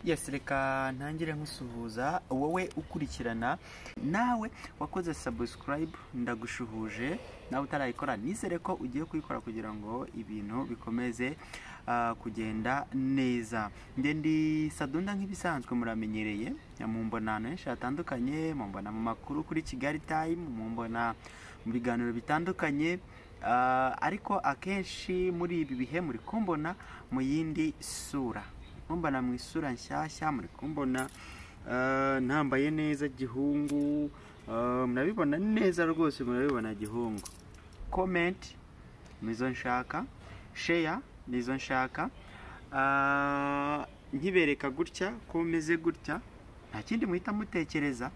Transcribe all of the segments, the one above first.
Yes, reka ntangire nkusuhuza wowe ukurikirana, nawe wakoze subscribe, ndagushuhuje. Nawe utarayikora, nizere ko ugiye kuyikora kugira ngo ibintu bikomeze kugenda neza. Njye ndi Sadunda nk'ibisanzwe, muramenyereye, mumbona ahantu henshi hatandukanye, mumbona mu makuru kuri Kigali Time, mumbona mu biganiro bitandukanye, ariko akenshi muri ibi bihe muri kumbona mu yindi sura, mumbona mu isura nshyashya, muri kumbona ntambaye neza gihungu, murabibona neza rwose, murabibona gihungu. Comment nizo nshaka, share nizo nshaka. Nkibereka gutya ko meze gutya, nta kindi muhita mutekereza,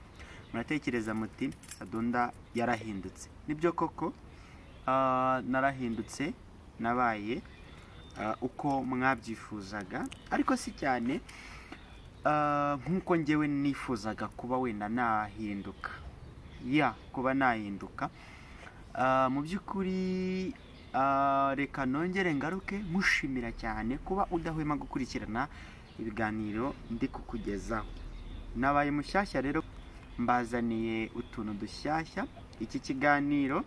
muratekereza muti Sadunda yarahindutse. Nibyo koko, narahindutse, nabaye uko mwabyifuzaga, ariko si cyane nk'uko njyewe nifuzaga kuba wenda nahinduka, ya kuba nahinduka. Mu by'ukuri, reka nongere ngaruke mushimira cyane kuba udahwema gukurikirana ibiganiro ndi kukugezaho. Nabaye mushyashya rero, mbazaniye utuntu dushyashya. Iki kiganiro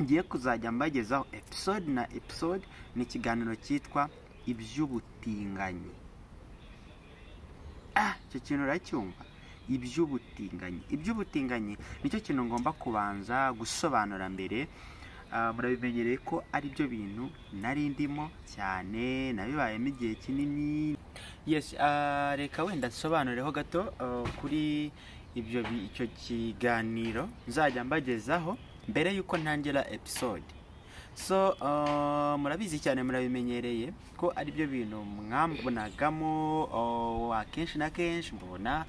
ngiye kuzajya mbagezaho episode na episode ni ikiganiro cyitwa iby'ubutinganyi. Icyo kintu uracyumva? Iby'ubutinganyi. Iby'ubutinganyi nicyo kintu ngomba kubanza gusobanura mbere. Murabimenyereye ko ari byo bintu nari ndimo cyane, nabibayemo igihe kinini. Yes, reka wenda nsobanureho gato kuri ibyo icyo kiganiro nzajya mbagezaho mbere y'uko ntangira episode. So murabizi cyane, murabimenyereye ko ari byo bintu mwambonagamo akenshi na kenshi. Mbona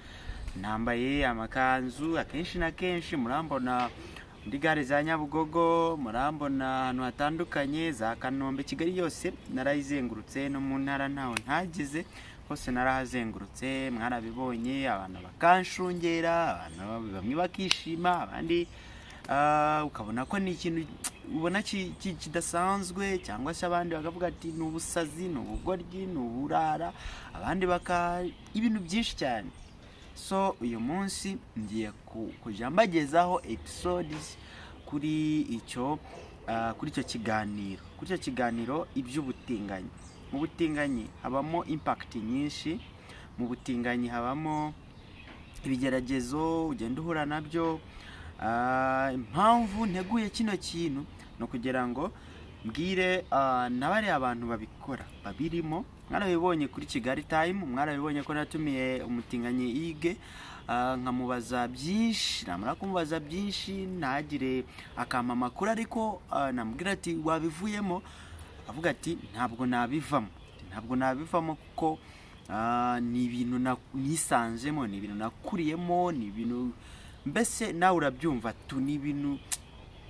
nambaye amakanzu akenshi na kenshi, murambona muri gare za Nyabugogo, murambona ahantu hatandukanye za Kanombe, Kigali yose narayizengurutse, no mu ntara ntaho ntageze hose narahazengurutse, mwarabibonye. Abantu bakanshungera, abantu bamwe bakishima, abandi ukabona ko ni ikintu ubona kidasanzwe, cyangwa se abandi bakavuga ati ni ubusazi, ni ubugoryi, ni uburara, abandi baka ibintu byinshi cyane. So uyu munsi ngiye kujya mbagezaho episodes kuri icyo kiganiro iby'ubutinganyi. Mu butinganyi habamo impact nyinshi, mu butinganyi habamo ibigeragezo ugenda uhura nabyo. Impamvu nteguye kino kintu ni ukugira ngo mbwire na bariya abantu babikora babirimo. Mwarabibonye kuri Kigali Time, mwarabibonye ko natumiye umutinganyi Ige, nkamubaza byinshi, namara kumubaza byinshi ntagire akampa amakuru, ariko namubwira ati wabivuyemo, avuga ati ntabwo nabivamo, ntabwo nabivamo kuko ni ibintu nisanzemo, ni ibintu nakuriyemo, ni ibintu mbese nawe urabyumva tu, ni ibintu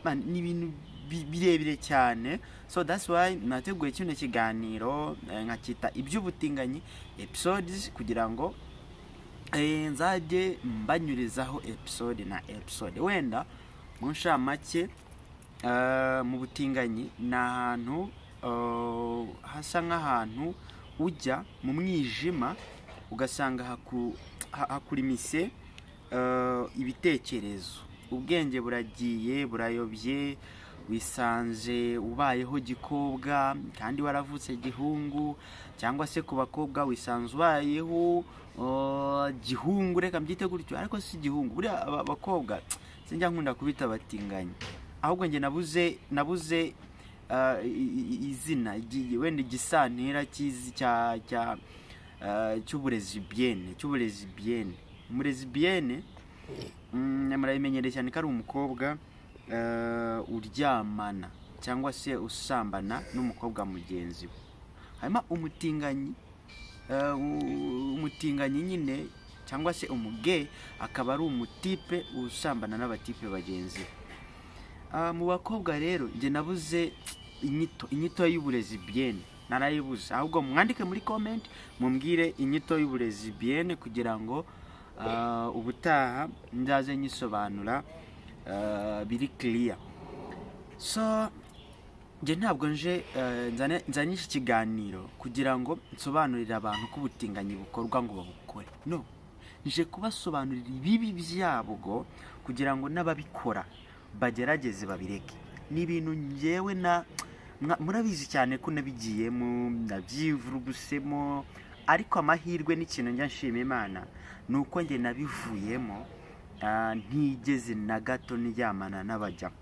man, ni ibintu birebire cyane. So that's why nateguye kino kiganiro, nkacyita iby'ubutinganyi episodes, kugira ngo nzajye mbanyurizaho episode na episode. Wenda mu nshamake, mu butinganyi ni ahantu hasa nk'ahantu ujya mu mwijima, ugasanga hakurimise ibitekerezo, ubwenge buragiye burayobye, wisanze ubayeho gikobwa kandi waravutse gihungu, cyangwa se ku bakobwa wisanze ubayeho gihungu, reka mbyite gutyo, ariko si gihungu. Buriya abakobwa sinjya nkunda kubita abatinganyi, ahubwo njye nabuze izina, wenda igisantera cyizi cya cy'uburezi bienne, cy'uburezi bienne. Umurezi bienne, murabimenyereye cyane ko ari umukobwa uryamana cyangwa se usambana n'umukobwa mugenzi we. Hanyuma umutinganyi nyine cyangwa se umuge akaba ari umutipe usambana n'abatipe bagenzi be. Mu bakobwa rero njye nabuze inyito y'uburezi bienne, narayibuze. Ahubwo mwandike muri comment mumbwire inyito y'uburezi bienne, kugira ngo ubutaha nzaze nyisobanura biri clear. So Njye ntabwo nje nzanye iki kiganiro kugira ngo nsobanurire abantu ko ubutinganyi bukorwa ngo babukore. No, nje kubasobanurira ibibi byabwo kugira ngo n'ababikora bagerageze babireke. Ni ibintu njyewe na murabizi cyane ko nabigiyemo, nabyivurugusemo, ariko amahirwe n'ikintu njya nshima Imana ni uko njye nabivuyemo, ntigeze na gato ndyamana n'abajyamo.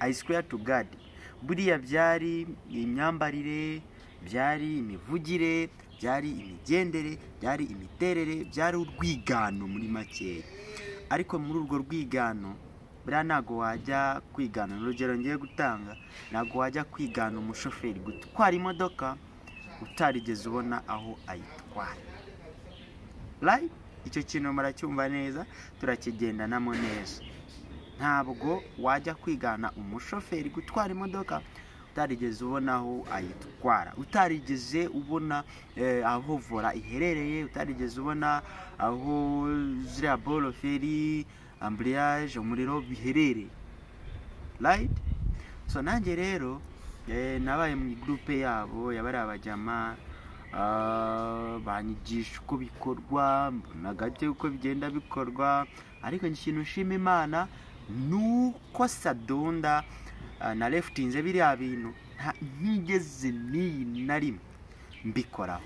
I swear to God, buriya byari imyambarire, byari imivugire, byari imigendere, byari imiterere, byari urwigano muri makeya. Ariko muri urwo rwigano buriya ntabwo wajya kwigana, urugero ngiye gutanga, ntabwo wajya kwigana umushoferi gutwara imodoka utarigeze ubona aho ayitwara. Right? Icyo kintu muracyumva neza, turakigendanamo neza. Ntabwo wajya kwigana umushoferi gutwara imodoka utarigeze ubona aho ayitwara, utarigeze ubona aho volant iherereye, utarigeze ubona aho ziriya boroferi, embrayage, umuriro biherereye. Right? So nanjye rero nabaye mu groupe yabo yabari abajyama, banyigisha uko bikorwa, mbona gake uko bigenda bikorwa. Ariko ikintu nshima Imana nuko Sadunda na leftinze biriya bintu, ntigeze n'iyi na rimwe mbikoraho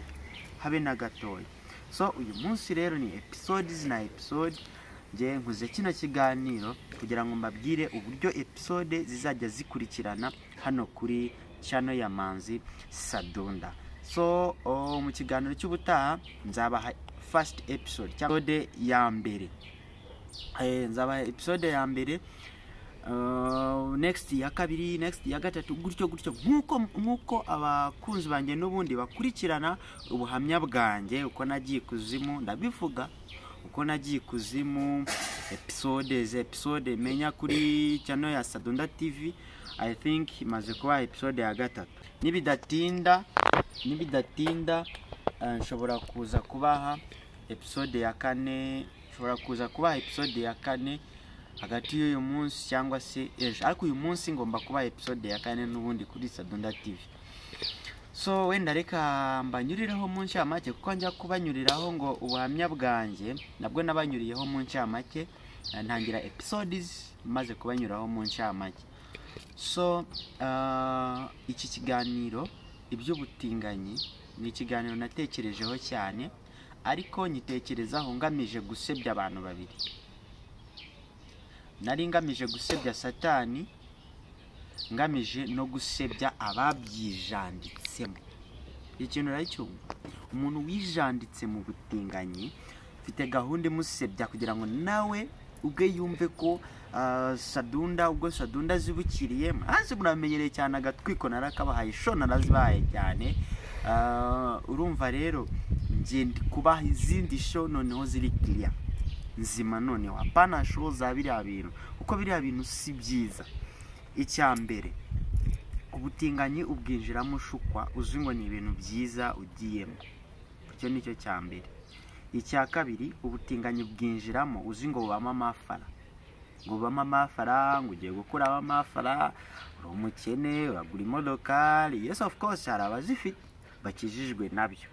habe na gatoya. So uyu munsi rero ni episodes na episode, njye nkuze kino kiganiro kugira ngo mbabwire uburyo episode zizajya zikurikirana hano kuri channel ya Manzi Sadunda. So mu kiganiro cy'ubutaha nzabaha first episode cyangwa episode ya mbere. Nzabaha episode ya mbere, next ya kabiri, next ya gatatu, gutyo gutyo, nkuko abakunzi banjye n'ubundi bakurikirana ubuhamya bwanjye uko nagiye ikuzimu. Ndabivuga uko nagiye ikuzimu, episode menya kuri channel ya Sadunda TV. I think imaze kuba episode ya gatatu. Nibidatinda, nshobora kuza kubaha episode ya kane, nshobora kuza kubaha episode ya kane hagati y'uyu munsi cyangwa se ejo, ariko uyu munsi ngomba kubaha episode ya kane n'ubundi kuri Sadunda TV. So wenda reka mbanyurireho mu ncamake, kuko njya kubanyuriraho ngo ubuhamya bwanjye nabwo nabanyuriyeho mu ncamake, ntangira episodes maze kubanyuraho mu ncamake. So iki kiganiro iby'ubutinganyi ni ikiganiro natekerejeho cyane, ariko nyitekerezaho ngamije gusebya abantu babiri. Nari ngamije gusebya Satani, ngamije no gusebya ababyijanditsemo. Ikintu uracyumva, umuntu wijanditse mu butinganyi mfite gahunda imusebya kugira ngo nawe ubwe yumve ko Sadunda, ubwo Sadunda azibukiriye hasi, muramenyereye cyane agatwiko narakabahaye, show narazibahaye cyane. Urumva rero njye ndi kubaha izindi show noneho ziri clear, nzima, noneho apana show za biriya bintu, kuko biriya bintu si byiza. Icya mbere, ubutinganyi ubwinjiramo ushukwa, uzi ngo ni ibintu byiza ugiyemo. Icyo ni cyo cya mbere. Icya kabiri, ubutinganyi bwinjiramo uzi ngo bubamo amafara, ngo bubamo amafara, ngo ugiye gukuramo amafara, uri umukene, uragura imodoka. Yes, of course hari abazifite bakijijwe nabyo,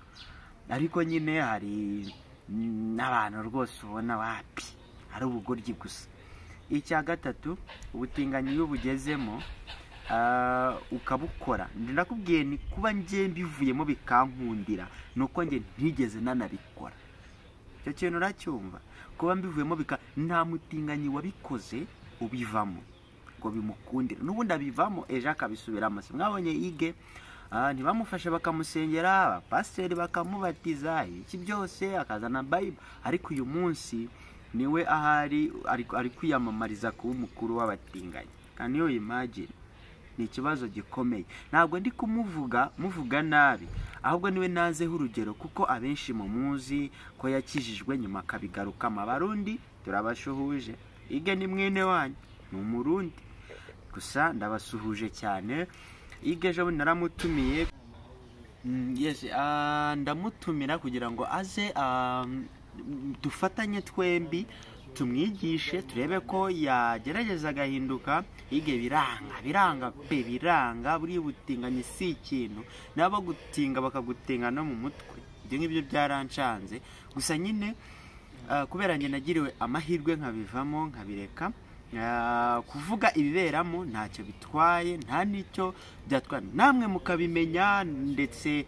ariko nyine hari n'abantu rwose ubona wapi, ari ubugoryi gusa. Icya gatatu, ubutinganyi iyo ubugezemo ukabukora, ndakubwiye ni kuba njye mbivuyemo bikankundira ni uko njye ntigeze nanabikora. Icyo kintu uracyumva, kuba mbivuyemo bika, nta mutinganyi wabikoze ubivamo ngo bimukundire, n'ubundi abivamo ejo akabisubiramo. Si mwabonye ige ntibamufashe bakamusengera, abapasiteri bakamubatiza, iki byose, akazana Bible, ariko uyu munsi niwe ahari ari kwiyamamariza kuba umukuru w'abatinganyi. Can you imagine? Ni ikibazo gikomeye. Ntabwo ndi kumuvuga muvuga nabi, ahubwo niwe nazeho urugero, kuko abenshi mumuzi ko yakijijwe nyuma akabigarukamo. Abarundi turabashuhuje, Ige ni mwene wanyu, ni Umurundi, gusa ndabasuhuje cyane. Ige ejo bundi naramutumiye. Yes, ndamutumira kugira ngo aze dufatanye twembi. Tumwigishe turebe ko yagerageza agahinduka. Yige biranga, biranga pe, biranga. Buriya ubutinganyi si ikintu, nabo gutinga bakagutinga no mu mutwe. Ibyo ngibyo byarancanze gusa nyine, kubera njye nagiriwe amahirwe nkabivamo, nkabireka. Kuvuga ibiberamo ntacyo bitwaye, nta n'icyo byatwara, namwe mukabimenya, ndetse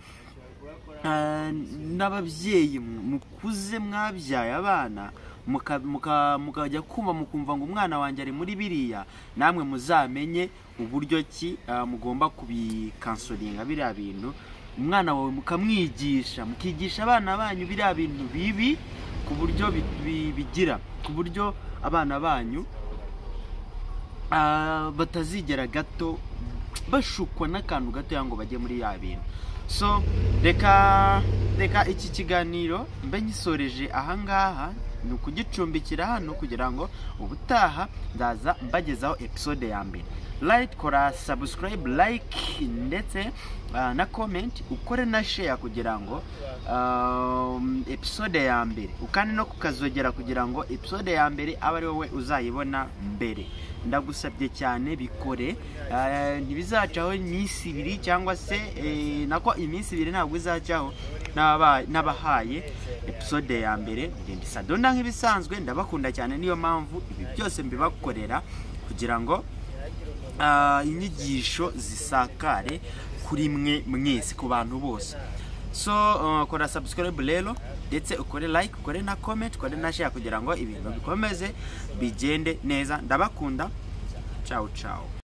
n'ababyeyi mukuze mwabyaye abana, mukajya kumva mukumva ngo umwana wanjye ari muri biriya, namwe muzamenye uburyo ki mugomba kubikansoringa biriya bintu. Umwana wawe mukamwigisha, mukigisha abana banyu biriya bintu bibi, ku buryo bigira, ku buryo abana banyu batazigera gato bashukwa n'akantu gato ngo bajye muri ya bintu. So reka iki kiganiro mbe ngisoreje ahangaha, ni ukugicumbikira hano kugira ngo ubutaha ndaza mbagezaho episode ya mbere. Like, kora subscribe, like ndetse na comment, ukore na share kugira ngo episode ya mbere, ukandi no kukazogera kugira ngo episode ya mbere abe ari wowe uzayibona mbere. Ndagusabye cyane, bikore. Ntibizacaho iminsi 2 cyangwa se nako iminsi 2 ntabwo izacaho n'abahaye episode ya mbere. Ngende Sadona nk'ibisanzwe, ndabakunda cyane, niyo mpamvu ibi byose mbibakorera kugira ngo inyigisho zisakare kuri mwe mwese, ku bantu bose. So kora subscribe rero, ndetse ukore like, ukore na comment, ukore na share kugira ngo ibintu bikomeze bigende neza. Ndabakunda, ciao ciao.